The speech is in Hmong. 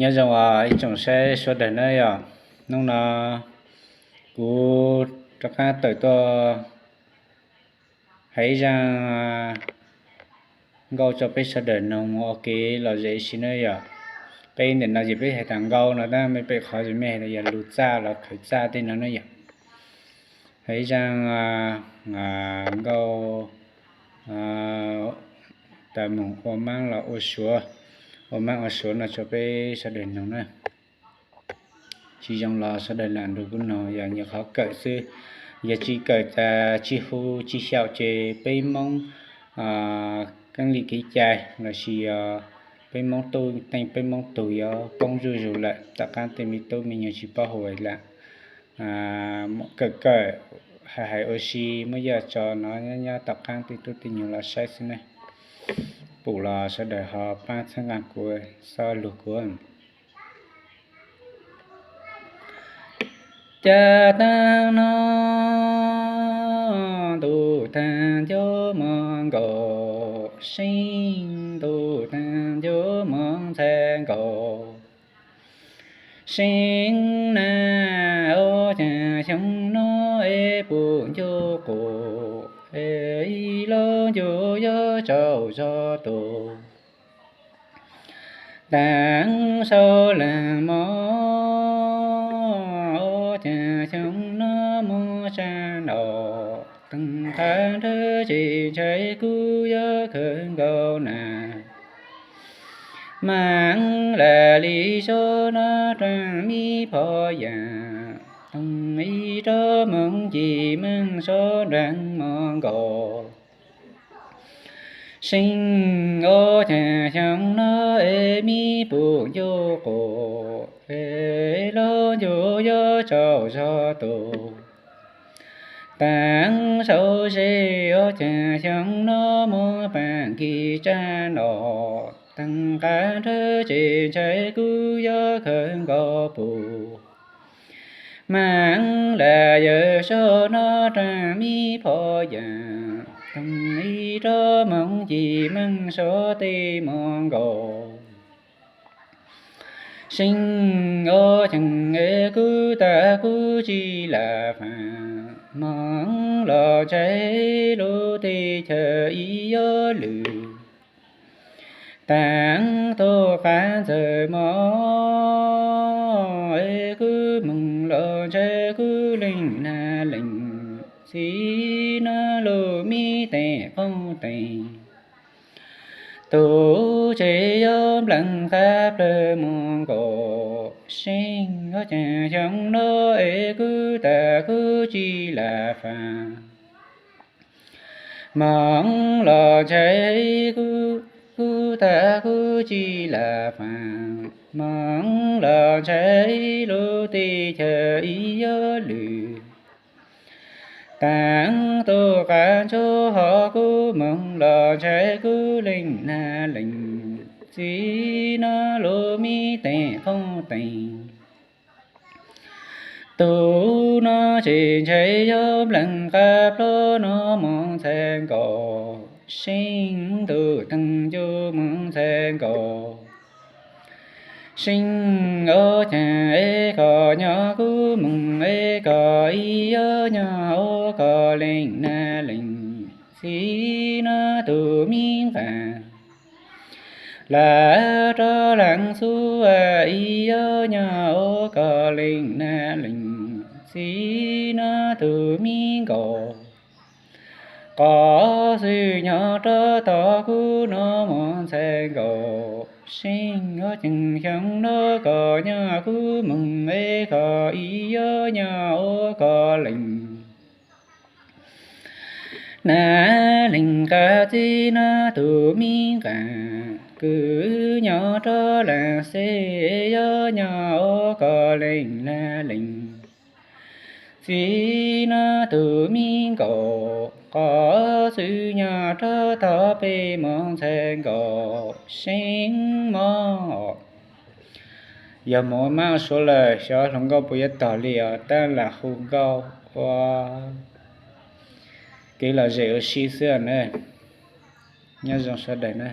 Nyob zoo ib tsoom saib sawv daws na yom. Hnub no kuv rov qab tawm tuaj hais ib zaj nkauj rau peb sawv daws mloog ua kev lom zem ua si na yom. Peb ntawm no ces peb hais tas nkauj no tab sis pem qhov ces mej hais tias yog lus txaj los khawv txaj tej no na yom. Hais ib zaj nkauj tas moog ua maab los ua suav, ua maab ua suav no rau peb sawv daws mloog na. Tsis zoo los sawv daws lam nrug kuv mloog, yog nyuam qhuav kawm xwb. Yog tsis kawm tas tsis hu tsis xyaum ces peb Moob keeb li kev cai lossis yog peb Moob tuj teej peb Moob tug yuav poob zuj zus lawm. Tom qaab tej me tub me nyuam tsis paub hu lawm, kawm kawm hais hais ua si muab yaj tso no nyob tom qaab tej tub tej nyuam los saib xwb ne. Pum los sawv daws ho paab txhawb nqaa kuv, xob lug kuv. Caag taag no ntuj taag ncu moog nkaus, seeb ntuj taag ncu moog ntxhais nkaus. Seeb na, ua caag xyoo no es pum ncu qus, es ib lub ncu yuav tsaus zog tus. Taag sau laag moog, ua caag xyoo no moog tsaa nraum, taag qaab nrhawv tsev ntshai kuv yuav khawv nkaus na. Maam lam li sub no raam mi phov yaam, toog ib rab moog ci meej sub nraag moog nkaus. Seeb, ua caag xyoo no es mi pum ncu qus, es lub ncu yuav tsaus zog tus. Taag sau se, ua caag xyoo no moog paam kis tsaa nraum, taag qaab nrhawv tsev ntshai kuv yuav khawv nkaus pum. Maam lam yawg sub no raam mi phov yaam, toog ib rab moog ci meej sub tej moog nkaus. Seeb, ua caag es kuv taag kuv tsi lam faam, moog los ntshai lub teb chaws ib yuav lwm. Taag tug qaab ntxawg moog, es kuv moog los ntshai kuv leej nag leej txiv no lug mi teem qooj teem. Tug tsev yuav npleeg qab plawg moog nkaus. Seeb, ua caag xyoo no es kuv taag kuv tsi lam faam, moog los ntshai kuv taag kuv tsi lam faam, moog los ntshai lub teb chaws ib yuav lwm. Taag tug qaab ntsuab hov kuv moog los ntshai kuv leej nag leej txiv no lug mi teem qooj teem. Tug no tsev ntshai yuav npleeg qab plawg no moog ntxhais nkaus. Seeb, tug taag ncu moog ntxhais nkaus. Seeb, ua caag es koj nyob kuv moog es koj ib yuav nyob ua koj leej nag leej txiv no tug mi nqaa. Lam rov laam xub ib yuav nyob ua koj leej nag leej txiv no tug mi nkaus. Qhov xwm nyob rov tom kuv no moog ntxhais nkaus. Seeb, ua caag xyoo no koj nyob kuv moog es koj ib yuav nyob ua koj leej nag leej qab txiv no tug mi nqaa. Kuv nyob rov laam xeb yuav nyob ua koj leej nag leej txiv no tug mi nkaus. Qhov xwm nyob rov tom peb moog ntxhais nkaus. Seeb mog, yog moog ua maab ua suav lawm xyov hluas nkauj puas yuav tog li os, tab lam hu nkauj ua kev lom zem ua si xwb na. Nyob zoo sawv daws na.